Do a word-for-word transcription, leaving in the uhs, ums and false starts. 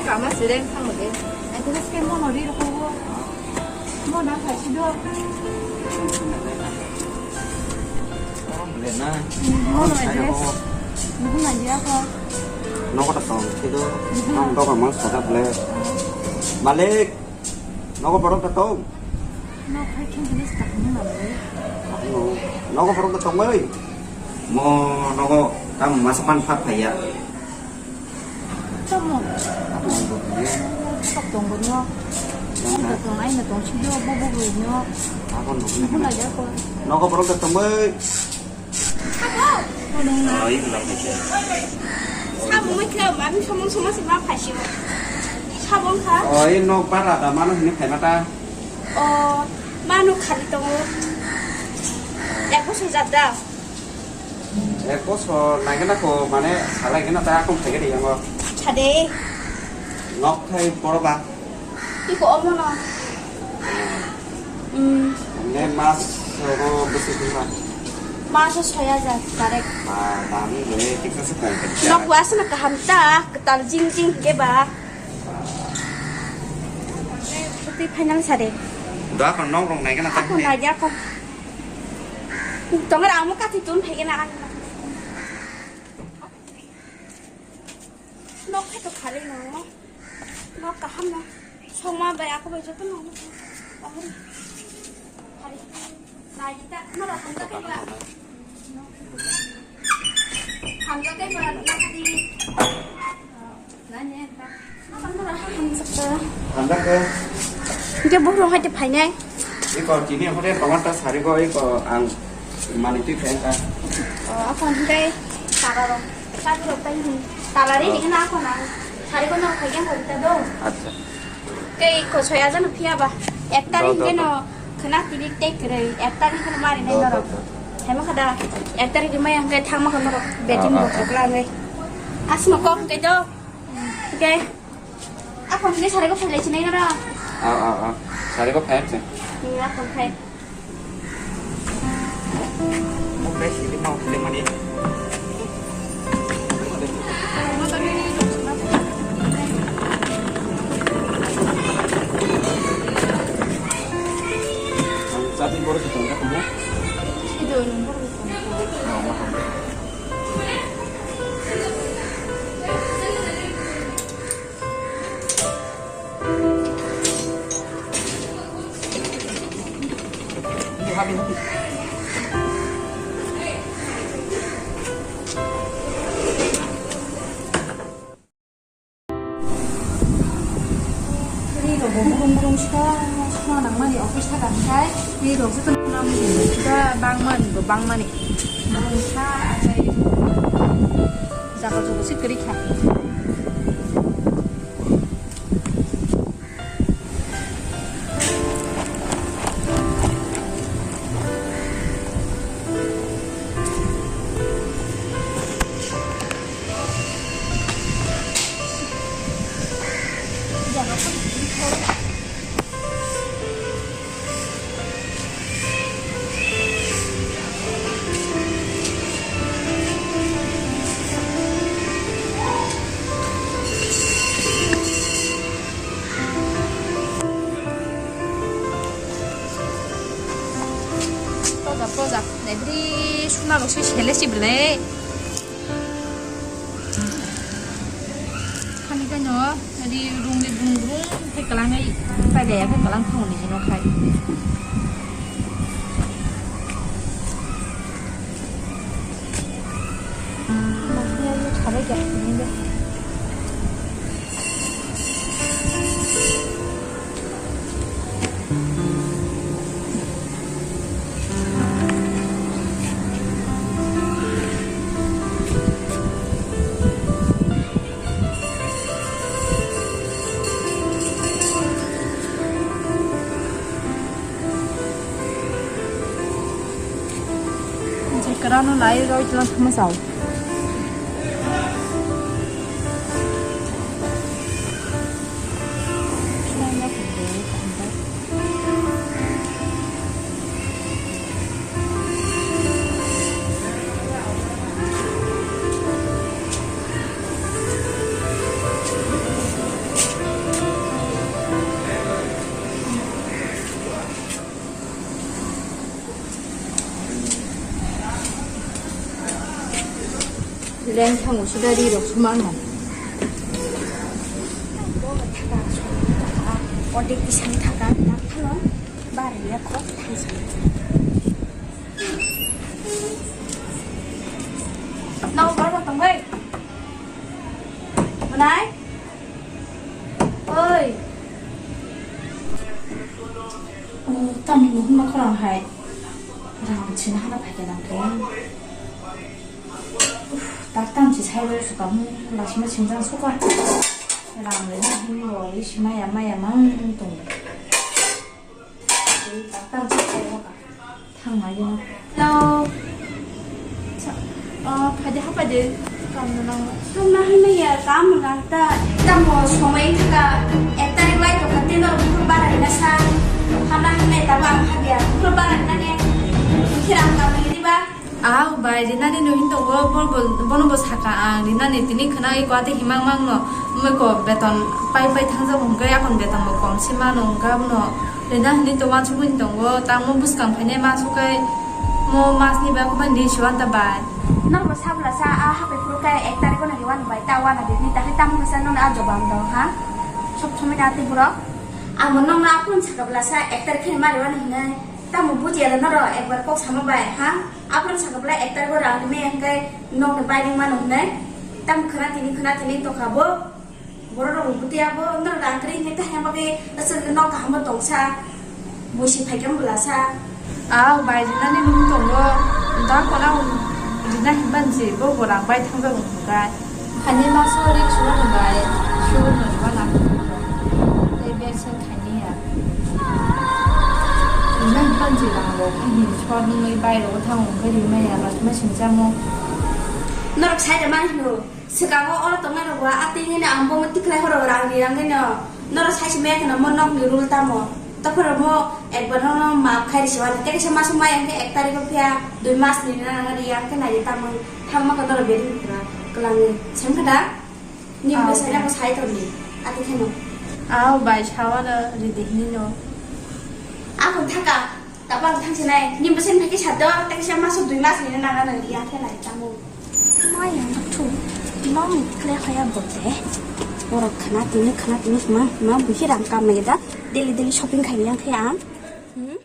Ama sireng thang de. Ai, tu ke mono ri ro ko. Mono phaisi do. Mono le na. Mono address. Mono address ko. Nogo ta tong, sido. Tong to ka mas kata ble. Malik. Nogo borok ta tong. Nok hai khe jenis tak ni male. Nogo borok ta tong bai. Mo nogo tam masa pan phat phaiya. Tamo. Sok tong bo no. Ang ta tong ai na tong si do bo bo bo no. Ako no. Bo na ya ko. Nogo borok ta tong bai. Oh, ini belum bisa. Sabung mai khe, mami somong somong si ma phaisi. Sabung kha? Oh, ini nok bara da mano hini phaima ta. Oh, mano khali tongo. Ek bosor jat da. Ek bosor naigena ko mane salai gena ta akong thege de yango. Sade. Nok thai boro ba. Iko omo no. Hmm. Ne mas ro bisi kuma. Mas o soi hajar direct. Ma dami le tiksa se kong. Nok was na kaham ta, ketal jing jing ke ba. Putih final sade. Da kon nok rong naigena ta. Ako naigya ko. Tongra amo kati tun thege na. Nok khe to khali no. Nok kaham no. Songma bai ako bai joto no. Bahari. Hari. Nai ta no ra hamja kai ba. Hamja kai ba na di. Nai ne ta. Hamja kai. Hingke buhrung hai te phainai. Iko tini hore tomato sari ko iko ang mani twi phen ka. Oh, ako hingke tara rok. Sari rok pai hin. Tara ri hin ako na. Sari ko no khai yang ko ta do. Acha. Tei ko soya jano phiya ba. Ek tarik Do, do, hingke do. No khna tini tei kwrwi. Ek tarik hingke no mari nai Do, do, norok. Do. Hai ma khada. Ek tarik di maya hingke thang ma ko norok. Beting Ah, ah, bo ah. Kokla ngai. Asma kok hingke do. Hingke. Ako hingke sari ko phailai sinai nara. Ah, ah, ah. Sari ko phai se. Ni ako khai. Ri rok bo burum burum sika suna nangmani office thakan khai ri rok joto nang sika bangmani bo bangmani burum sa achai jaga joto si kwrwi kha. Poja, poja. Naibri suna rok se sele si belai. Khani kano, adi rung di rung rung, khe kalang ai, pai daya khe kalang thang ni jino khai. Jekarano lai roi tlan thuma sao. Yang thango sida ri rok sumano. Ode kisang thaka nak phano bar ya kho thangsa. Nau bar tong bai. Manai. Oi. Oh, tamni mohima khorang hai. Rang china hana phaikhe nang khe. Daktam si sai ro suka mu lasima singjang suka. Rang le na hin ro ri sima ya ma ya ma tong. Daktam si sai ro ka. Thang ma ya. Hello. Oh, phai de ha phai de. Kam na nang. Kam na hin ya kam na ta. Tamo somai ka ek tarik lai to kate no bupur bara na sa. Hana hin ta ba ha dia. Bupur bara na ne. Kiram kam ni ba. Ah, bai, rinani no hin tongo, bo, bo, bono bo saka ang, rinani tini khna iko ate himang mang no, mui ko beton pai pai thang jago hwnkhe, akon beton bo kom se mano hwnkhe abono, rina hinwi to wansugwi tongo, tamo bwskang phainai ma sukai, mo mas ni bai, kubani ri siwan ta bai. Nor bo sabla sa, a hapai phuru khe ek tarik no riwan bai, ta wana bini, ta khe tamo khe sa nono a jobab do, ha? Sob somoi na ati borok. Ang bo nokno aphuru sakabla sa, ek tarik khe ma riwan hinai, tamo bujiya noro ekbar kok sama bai, ha? Aphuru sakabla ek tarik o rang rime hwnkhe nokni bairing mano hwnwi. Tamo khwna tini khwna tini tongkha bo. Borok rok buti abo norok rang kwrwi hwnkhe tahya bagwi aswk nok kaham bo tongsa. Buisi phaikhe bwlasa. Ah, bai rinani nung tongo. Da kona rina himban je bo bo rang bai thangjago hwnkhai. Hani maso ri suwa hwnkhai. Suwa hwnkhai. Tei bek sen Nia. Nang panji rang rok, hin sor nungwi bai rok thang ungkhe rimaya, ma singchamo. Norok sai da ma hino, swkango oro tongnai rok wa, atwi hino ang bo tikhlai horo rang ri rang hino. Norok sai se maya kheno mo nok ni rule tamo. Tokhoro mo ekbar no no maaf khai risi wani. Tei kaisa maso maya hwnkhe ek tarikh o phiya dui mas ni rang ri yang khe nai tamo. Thang ma ka norok beri kwlangwi. Sem khe da? Ni bwsai nang sai tongdi, ati kheno. Aw bai sawano ridi hinino. Akon thaka, tabang thangsinai. Ni bwsai phaki saddo, tei kisa maso dui mas ni nana nang ya khe nai tamo. Maya thakthung, mami kle khaya bote. Borok khana tini, khana tini ma, ma buhi rang kam nai da. Daily daily shopping khai yang khe ang. Hmm?